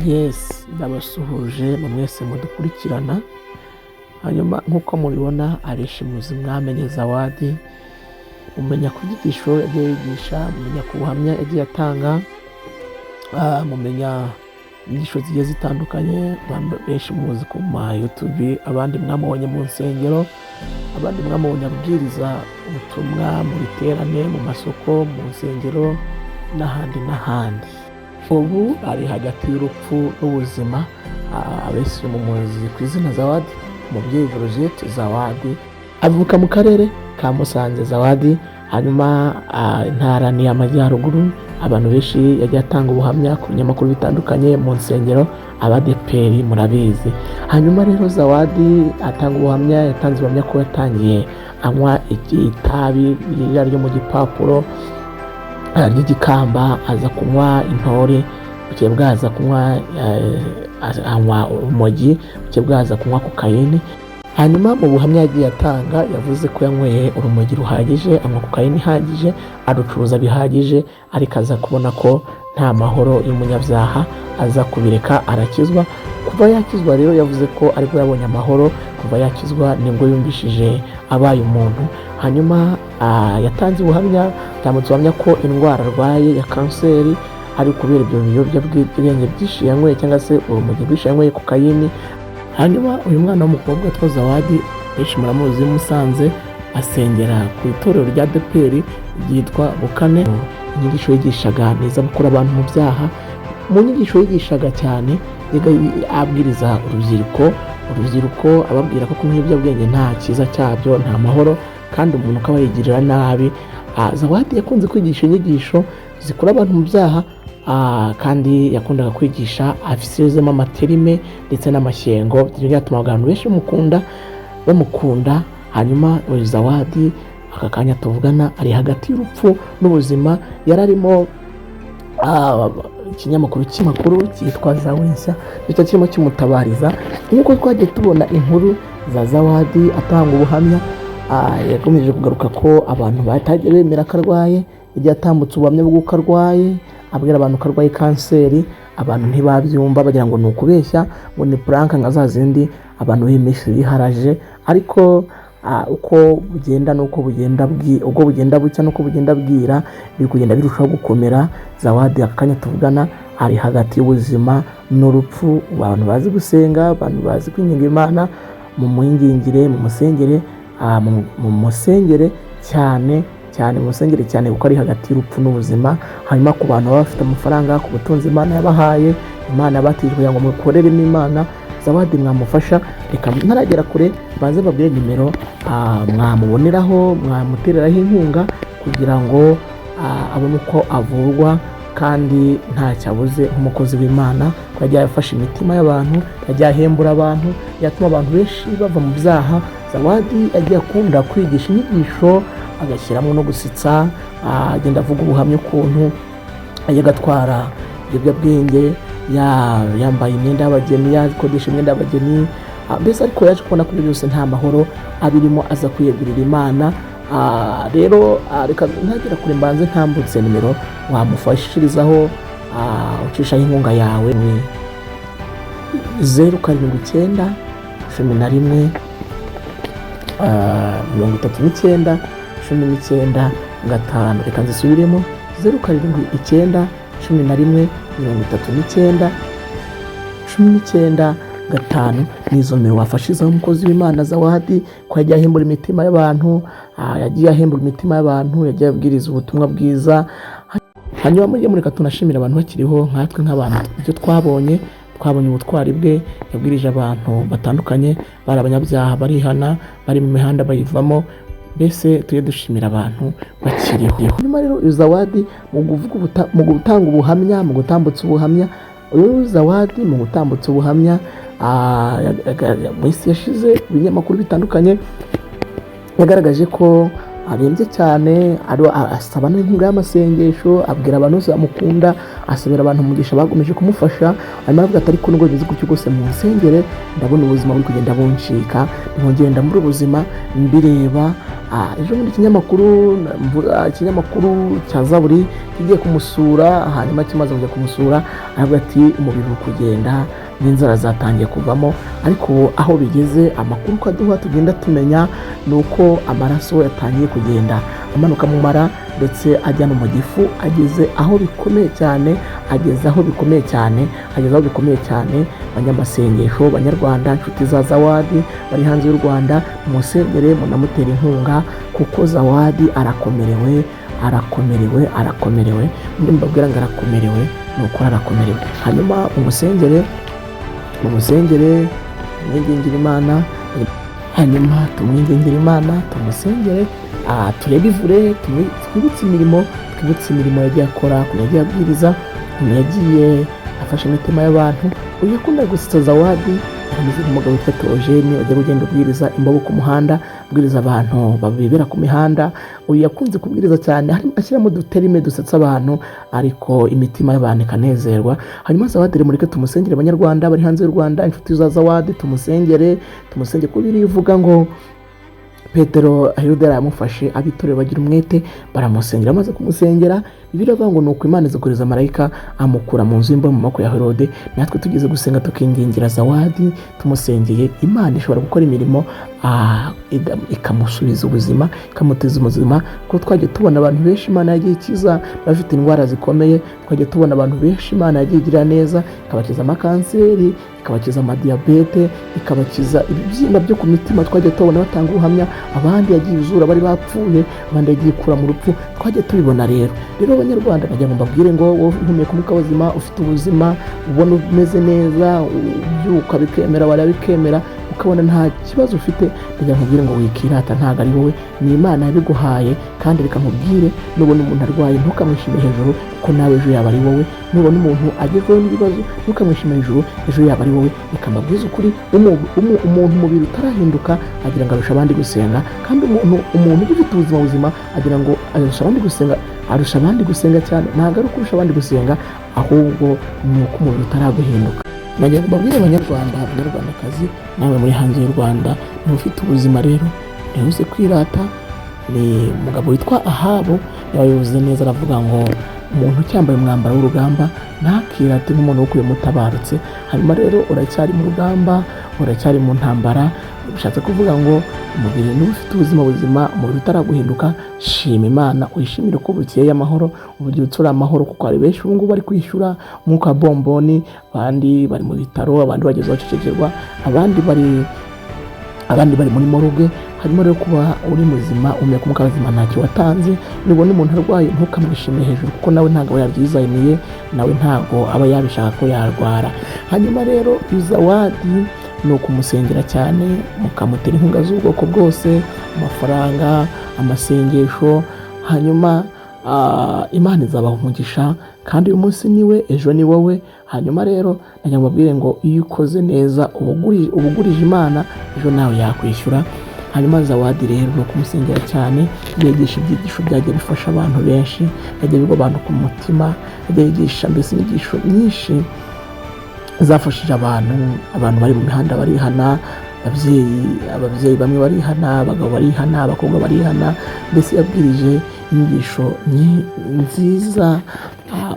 Yes, ndabasuhuje mu mwese mudukurikirana. Hanyuma nk'uko mubibona, abenshi muzi mwamenye Zawadi, mumenya ku nyigisho yagiye yigisha, mumenya ku buhamya yagiye atanga, mumenya inyigisho zigiye zitandukanye. Abantu benshi muzi ku ma YouTube, abandi mwamubonye mu nsengero, abandi mwamubonye abwiriza ubutumwa mu biterane, mu masoko, mu nsengero n'ahandi n'ahandi. Ubu ari hagati y'urupfu n'ubuzima. Abenshi mumuzi ku izina Zawadi, Umubyeyi Georgette Zawadi. Avuka mu Karere ka Musanze, Zawadi. Hanyuma intara ni Amajyaruguru. Abantu benshi yagiye atanga ubuhamya ku binyamakuru bitandukanye, mu nsengero, Abadeperi murabizi. Hanyuma rero Zawadi atanga ubuhamya, yatanze ubuhamya ko yatangiye anywa itabi ririya ryo mu gipapuro ry'igikamba, aza kunywa intore, bukeye bwaza kunywa anywa urumogi, bukeye bwaza kunywa kokayine. Hanyuma mu buhamya yagiye atanga, yavuze ko yanyweye urumogi ruhagije, anywa kokayine ihagije, arucuruza bihagije, ariko aza kubona ko nta mahoro y'umunyabyaha, aza kubireka arakizwa. Kuva yakizwa rero, yavuze ko aribwo yabonye amahoro. Kuva yakizwa nibwo yumvishije abaye umuntu. Hanyuma yatanze ubuhamya, yatambutse ubuhamya ko indwara arwaye ya kanseri ari kubera ibyo biyobyabwenge byinshi yanyweye, cyangwa se urumogi rwinshi yanyweye, kokayini. Hanyuma uyu mwana w'umukobwa witwa Zawadi, benshi muramuzi, Musanze, asengera ku itorero rya ADEPR ryitwa Bukane. Inyigisho yigishaga neza gukura abantu mu byaha. Mu nyigisho yigishaga cyane, abwiriza urubyiruko, ababwira ko kunywa ibiyobyabwenge nta cyiza cyabyo, nta mahoro, kandi umuntu akaba yigirira nabi. Zawadi yakunze kwigisha inyigisho zikura abantu mu byaha, kandi yakundaga kwigisha afisizemo amaterime ndetse n'amashyengo. Ibyo byatumaga abantu benshi bamukunda. Hanyuma uyu Zawadi aka kanya tuvugana ari hagati y'urupfu n'ubuzima. Yari arimo ikinyamakuru cy'amakuru cyitwa Zawenshya nicyo kirimo kimutabariza. Nk'uko twagiye tubona inkuru za Zawadi atanga ubuhamya, yakomeje kugaruka ko abantu batajya bemera ko arwaye. Yagiye atambutse ubuhamya bw'uko arwaye, abwira abantu ko arwaye kanseri, abantu ntibabyumva, bagira ngo ni ukubeshya, ngo ni prank nka za zindi abantu b'iminsi biharaje. Ariko uko bugenda nuko bugenda ubwo bugenda bucya nuko bugenda bwira, biri kugenda birushaho gukomera. Zawadi aka kanya tuvugana ari hagati y'ubuzima n'urupfu. Abantu bazi gusenga, abantu bazi kwinginga Imana, mu mwingingire, mu musengere, mu musengere cyane cyane, mu musengere cyane, kuko ari hagati y'urupfu n'ubuzima. Hanyuma ku bantu baba bafite amafaranga, ku butunzi Imana yabahaye, Imana yabatije kugira ngo mukoreremo Imana, Zawadi mwamufasha. Reka ntaragera kure baze babwire nimero mwamuboneraho, mwamutereraho inkunga kugira ngo abone uko avurwa kandi ntacyo abuze, nk'umukozi w'Imana, ko yagiye afasha imitima y'abantu, yagiye ahembura abantu, yatuma abantu benshi bava mu byaha. Zawadi yagiye akunda kwigisha inyigisho agashyiramo no gusetsa, agenda avuga ubuhamya ukuntu yajyaga atwara ibiyobyabwenge yambaye imyenda y'abageni, yakodesha imyenda y'abageni. Mbese ariko yaje kubona ko ibyo byose nta mahoro abirimo, aza kwiyegurira Imana. Rero reka ntagera kure mbanze ntambutse nimero wamufashirizaho, ucishaho inkunga yawe. Ni 079 11 39 19 5. Reka nzisubiremo: 079 11 39 19 5. Nizo nimero wafashizaho umukozi w'Imana Zawadi, ko yagiye ahembura imitima y'abantu, yagiye ahembura imitima y'abantu, yagiye abwiriza ubutumwa bwiza. Hanyuma mujye mureka tunashimira abantu bakiriho, nkatwe nk'abantu ibyo twabonye, twabonye ubutwari bwe. Yabwirije abantu batandukanye bari abanyabyaha, barihana, bari mu mihanda bayivamo. Mbese tujye dushimira abantu bakiriho. Hanyuma rero uyu Zawadi mu gutanga ubuhamya, mu gutambutsa ubuhamya, uyu Zawadi mu gutambutsa ubuhamya, mu isi yashize, ibinyamakuru bitandukanye yagaragaje ko arembye cyane, asaba n'inkunga y'amasengesho, abwira abantu bose bamukunda, asabira abantu umugisha bagomeje kumufasha. Hanyuma aravuga ati: "Ariko nubwo bimeze gutyo rwose, mu nsengere, ndabona ubuzima buri kugenda buncika, ngenda muri ubuzima mbireba." Ejo bundi ikinyamakuru cya Zaburi kigiye kumusura, hanyuma kimaze kujya kumusura aravuga ati: "Umubiri uri kugenda n'inzara zatangiye kuvamo." Ariko ubu aho bigeze, amakuru uko aduha tugenda tumenya ni uko amaraso yatangiye kugenda amanuka mu mara ndetse ajya no mu gifu. Ageze aho bikomeye cyane, ageze aho bikomeye cyane, ageze aho bikomeye cyane. Banyamasengesho, Banyarwanda, inshuti za Zawadi bari hanze y'u Rwanda, musengere, munamutera inkunga, kuko Zawadi arakomerewe, arakomerewe, arakomerewe. Mbabwira ngo arakomerewe, ni ukuri arakomerewe. Hanyuma umusengere, mumusengere, tumwingingire Imana. Hanyuma tumwingingire Imana, tumusengere, turebe ivure, twibutse imirimo, twibutse imirimo yagiye akora, ukuntu yagiye abwiriza, ukuntu yagiye afasha imitima y'abantu. Uyu yakunda gusetsa. Zawadi arameze nk'umugabo witwa Teogene wajya ugenda ubwiriza imbobo ku muhanda, ubwiriza abantu babibera ku mihanda. Uyu yakunze kubwiriza cyane ashyiramo uduterime dusetsa abantu, ariko imitima y'abantu ikanezerwa. Hanyuma Zawadi rero mureke tumusengere. Abanyarwanda bari hanze y'u Rwanda, inshuti za Zawadi, tumusengere, tumusengere, kuko birivuga ngo Petero Herode yaramufashe, abitorero bagira umwete baramusengera. Amaze kumusengera, Bibiliya iravuga ngo nuko Imana iza kohereza marayika amukura mu nzu y'imbohe mu maboko ya Herode. Natwe tugeze gusenga tukingingira Zawadi tumusengeye, Imana ishobora gukora imirimo, ikamusubiza ubuzima, ikamuteza ubuzima, kuko twagiye tubona abantu benshi Imana yagiye ikiza bafite indwara zikomeye. Twagiye tubona abantu benshi Imana yagiye igirira neza, ikabakiza amakanseri, ikabakiza amadiyabete, ikabakiza ibibyimba byo ku mitima. Twagiye tubona batanga ubuhamya, abandi yagiye izura bari bapfuye, abandi yagiye ikura mu rupfu, twagiye tubibona. Rero Abanyarwanda, nagira ngo mbabwire ngo wowe uhumeka umwuka w'ubuzima, ufite ubuzima, ubona umeze neza, ubyuka bikemera, wareba bikemera, ukabona nta kibazo ufite, ndagira ngo nkubwire ngo wikirata, ntabwo ari wowe, ni Imana yabiguhaye. Kandi reka nkubwire, nubona umuntu arwaye ntukamwishime hejuru, kuko nawe ejo yaba ari wowe. Nubona umuntu agezweho n'ibibazo ntukamwishime hejuru, ejo yaba ari wowe. Reka mbabwize ukuri, umuntu umubiri utarahinduka agira ngo arusha abandi gusenga, kandi umuntu ugifite ubuzima buzima agira ngo arusha abandi gusenga, arusha abandi gusenga cyane. Ntabwo ari ukurusha abandi gusenga, ahubwo ni uko umubiri utaraguhinduka. Nagira ngo mbabwire Abanyarwanda, Abanyarwandakazi, namwe muri hanze y'u Rwanda, niba ufite ubuzima rero ntihuze kwirata. Ni umugabo witwa Ahabu yabivuze neza, aravuga ngo umuntu ucyambaye umwambaro w'urugamba ntakirate nk'umuntu wo mutabarutse. Hanyuma rero uracyari mu rugamba, uracyari mu ntambara. Bishatse kuvuga ngo umubiri niba ufite ubuzima buzima, umubiri utaraguhinduka, shima Imana, wishimire ko bukeye amahoro, ububyutse uri amahoro, kuko hari benshi ubu ngubu bari kwishyura umwuka wa bomboni, abandi bari mu bitaro, abandi bageze bacecekerwa, abandi bari muri morgue. Hanyuma rero kuba uri muzima, umenya umwuka w'ubuzima, ntacyo watanze. Nubona umuntu arwaye ntukamwishimire hejuru, kuko nawe ntabwo aba yabyizaniye, nawe ntabwo aba yabishaka ko yarwara. Hanyuma rero Zawadi ni ukumusengera cyane, mukamutera inkunga z'ubwoko bwose, amafaranga, amasengesho. Hanyuma Imana izabaha umugisha, kandi uyu munsi ni we, ejo ni wowe. Hanyuma rero nagira ngo mbabwire ngo iyo ukoze neza uba ugurije Imana, ejo nawe yakwishyura. Hanyuma Zawadi rero ni ukumusengera cyane. Yigisha ibyigisho byagiye bifasha abantu benshi, byagiye bigwa abantu ku mutima, yagiye yigisha mbese inyigisho nyinshi zafashije abantu. Abantu bari mu mihanda barihana, ababyeyi bamwe barihana, abagabo barihana, abakobwa barihana. Mbese yabwirije inyigisho nziza.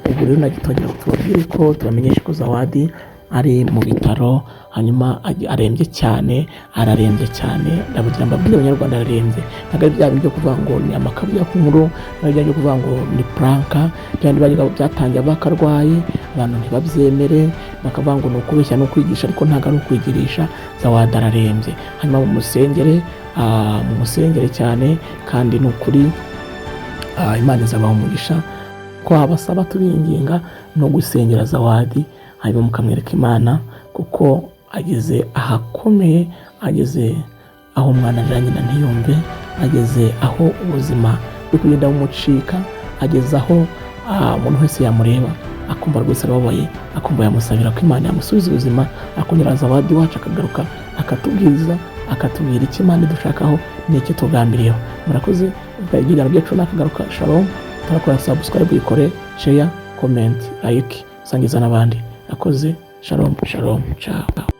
Ubu rero nagitongera tubabwire ko tubamenyeshe ko Zawadi ari mu bitaro, hanyuma arembye cyane, ararembye cyane. Ndabugira mbabwire Abanyarwanda, ararembye. Ntabwo ari bya bindi byo kuvuga ngo ni amakabya nkuru, ntabwo ari bya byo kuvuga ngo ni prank, bya bindi byatangiye bakarwaye abantu ntibabyemere, bakavuga ngo ni ukubeshya no kwigisha, ariko ntabwo ari ukwigirisha. Zawadi ararembye. Hanyuma mumusengere, mumusengere cyane, kandi ni ukuri Imana izabaha umugisha. Ko habasaba tubinginga no gusengera Zawadi, hanyuma mukamwereka Imana, kuko ageze ahakomeye, ageze aho umwana arira nyina ntiyumve, ageze aho ubuzima buri kugenda bumucika, ageze aho umuntu wese yamureba akumva rwose arababaye, akumva yamusabira ko Imana yamusubiza ubuzima, akongera Zawadi wacu akagaruka akatubwiriza. akatubwira icyo Imana idushakaho n'icyo tugambiriyeho. Murakoze. Ibiganiro byacu nakagaruka. Shalom. Turakora subscribe, uyikore, share, comment, like, usangiza n'abandi. Akoze. Shalom, shalom, ciao.